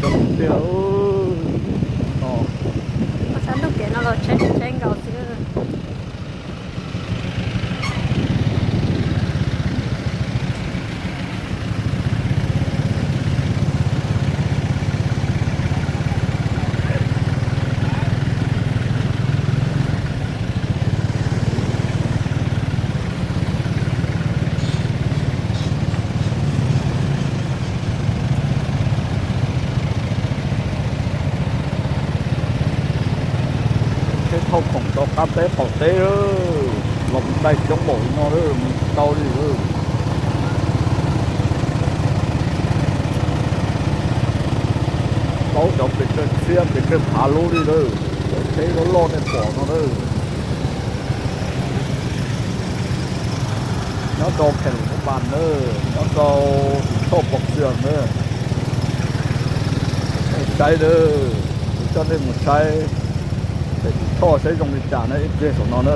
Coob tiag no. Sab ntug kev no los tsheb tsheb nkaus xwb. Tsheb thauj khoom rau qab teb qaum teb los mus dai coob npaum li no lawm, mus tsis tau li lawm. Paub cov pes tsawg txhiab pes tsawg phav lub li lawm, cov tsheb loj loj nej pom no lawm. Nyob rau Kheem Lus Npam na, nyob rau Tus Thoj Pov Xwm na. Saib na, kuv coj nej mus saib pem Tus Thoj saib zoo li cas na ib pliag saum no na.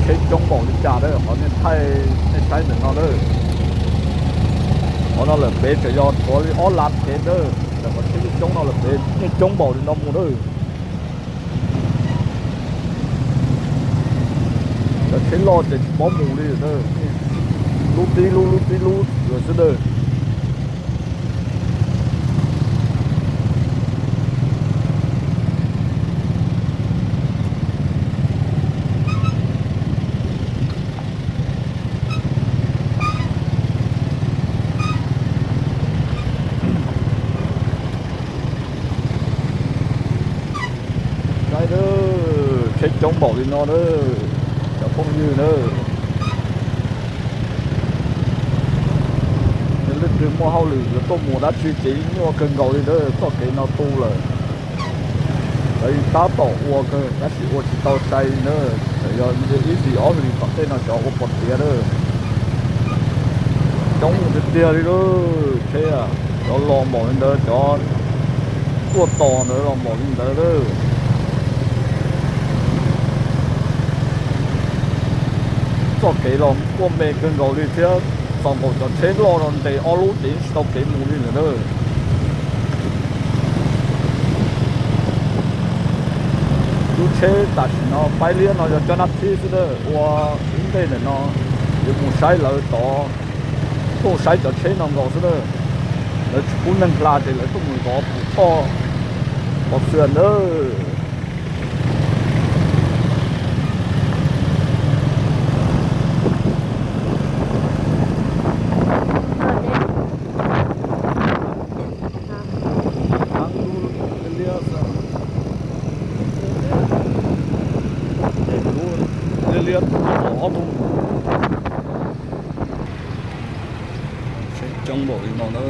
Tsheb coob npaum li cas na, qhov nej thaij nej saib ntawm no na. Qhov no lawm pem tseem yog tshuav li ob lab kev na, ntawm qhov tsheb coob coob no lawm pem yeej coob npaum li no mus na. Cov tsheb loj ces tsis paub mus li na, lub tib lub lub tib lub xwb na. Saib na, tsheb coob npaum li no na, cov phooj ywg na. Yog leej twg muaj hauj lwm yuav tuaj mus dab tsi ces yeej nyuaj kawg nkaus li na, txoj kev no tu lawm. Lawv tab tom ua kawg tab sis ua tsis tau sai li na. Txawm yog ib hlis ob hlis tom tej no cov ua pom tiav na. Coob tiag tiag li lawm, tsheb cov los npaum li ntawd, cov tuaj tos ntawd los npaum li ntawd lawm. Txoj kev los kuaj me kawg nkaus li thiab, txog nkaus cov tsheb loj no nres ob lub ces yeej tsis tau kev mus li lawm na. Lub tsheb tam sim no paib liab no yog cov nab thib xwb na, ua ib ntej ntawm no yuav mus saib lawv tod, tuaj saib cov tsheb no nkaus xwb na. Lawv tsis pub neeg hla ces lawv tuaj mus zov tus thoj pov xwm na. Liab liab, ob tug. Tsheb coob npaum li no na,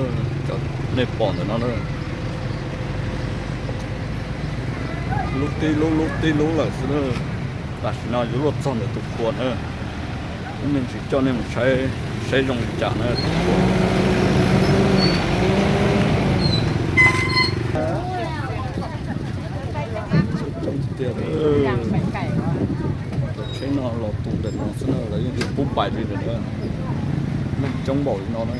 cov nej pom ntawm no na. Lub tib lub lub tib lub lawm xwb na. Tam sim no yuav luaj txog ntawm tus khuas na. Ib me ntsis coj nej mus saib, saib zoo li cas na. Coob tiag. Cov tsheb no los tus ntawm no xwb na, lawv yeej tsis pub pais li ntawm na. Neeg coob npaum li no na.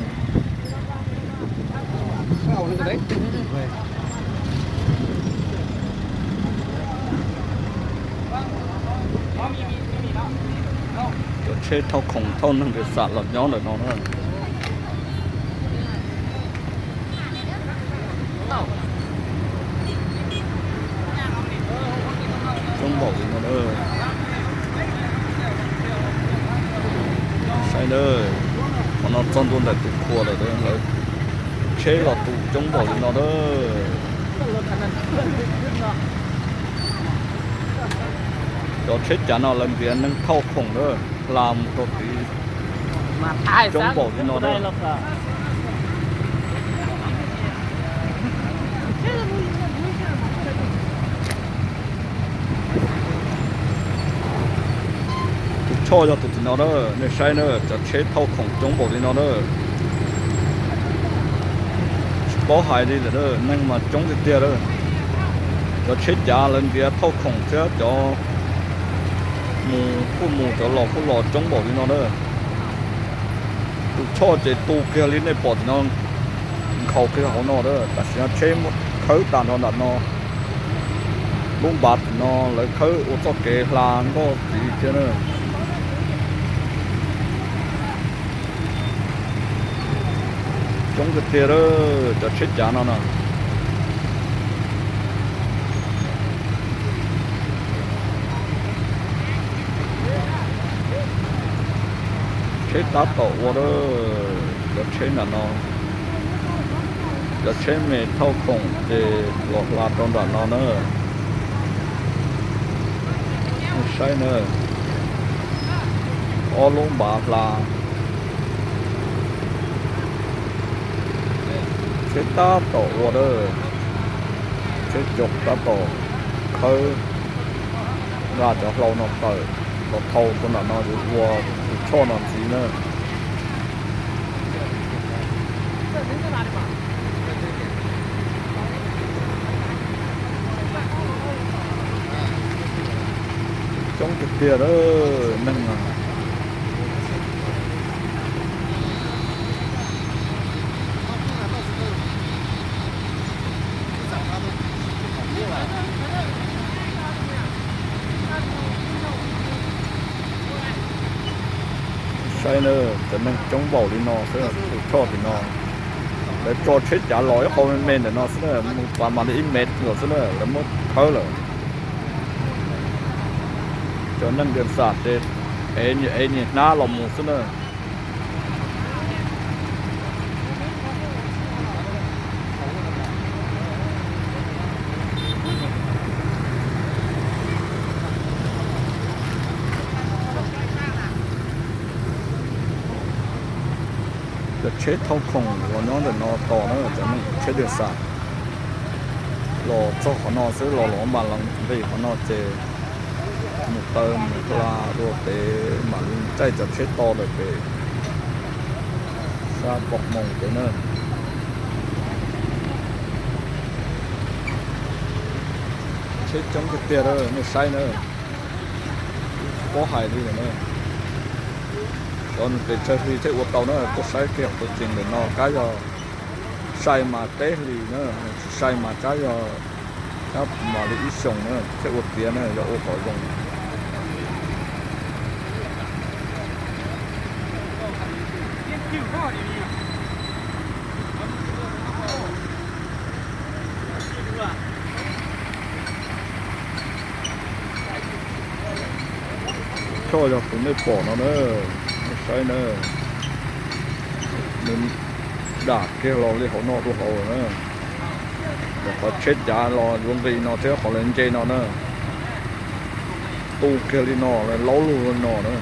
Cov tsheb thauj khoom thauj neeg pes xam los nyob ntawm no na. Coob npaum li no na. Saib na, qhov no txog ntua ntawm tus khuas lawm, lawv tsheb los tus coob npaum li no na. Cov tsheb cav no lawv ntiav neeg thauj khoom na, hla mus rau tid coob npaum li no na. Tus choj yog tus tim no na, nej saib na, cov tsheb thauj khoom coob npaum li no na. Tsis paub hais li lawm, neeg mas coob tiag tiag lawm. Cov tsheb cav lawv ntiav thauj khoom thiab cov mus kuj mus cov los kuj los coob npaum li no na. Tus choj ces tu kiag li nej pom tim no, nkhaus kiag hauv no a. Tam sim no tsheb khawb tag nrho ntawm no. Lub npav tim no lawv khawb ua txoj kev hla nkoj tiv thiab na. Coob tiag tiag a, cov tsheb cav no na. Tsheb tab tom ua a, cov tsheb nram no. Cov tsheb me thauj khoom ces los hla rau nram no na. Nej saib na, ob lub npav hla. Tsheb tab tom ua a, tsheb cav tab tom khawb nqa cov hlau no tawm los thau rau nram no yuav ua tus choj no ntxiv na. Coob tiag tiag a, neeg a. Saib na, cov neeg coob npaum li no xwb, tus choj tim no. Lawv tso tsheb cav los ib qho me me ntawm no xwb na, mus pas mam li ib mev lawm xwb na, lawv muab khawb lawm. Cov neeg Diam Xam ces ev niag hnab los mus xwb na. Cov tsheb thauj khoom los nyob ntawm no tos na, cov neeg tsheb Diam Xam los txog qhov no xwb los los mas los nqis qhov no ces mus taw mus hla dua pem mam li caij cov tsheb to lawm pem sab Pom Moos pem na. Tsheb coob tiag tiag a, nej saib na. Tsis paub hais li lawm na. Cov nws pes tsawg hli thiaj ua tau na, tuaj saib kiag qhov tseem ntawm no kab yog sai mas peb hlis na, tsis sai mas kab yog, kab mam li ib xyoos na thiaj ua tiav na, yog ua kom zoo. Choj yog tus nej pom no na, nej saib na. Nws dam kiag los li hauv no rau hauv na. Qhov tsheb cav los yuav nqis no thiab qhov lawv nce no na. Tu kiag li no, laub lug li no na.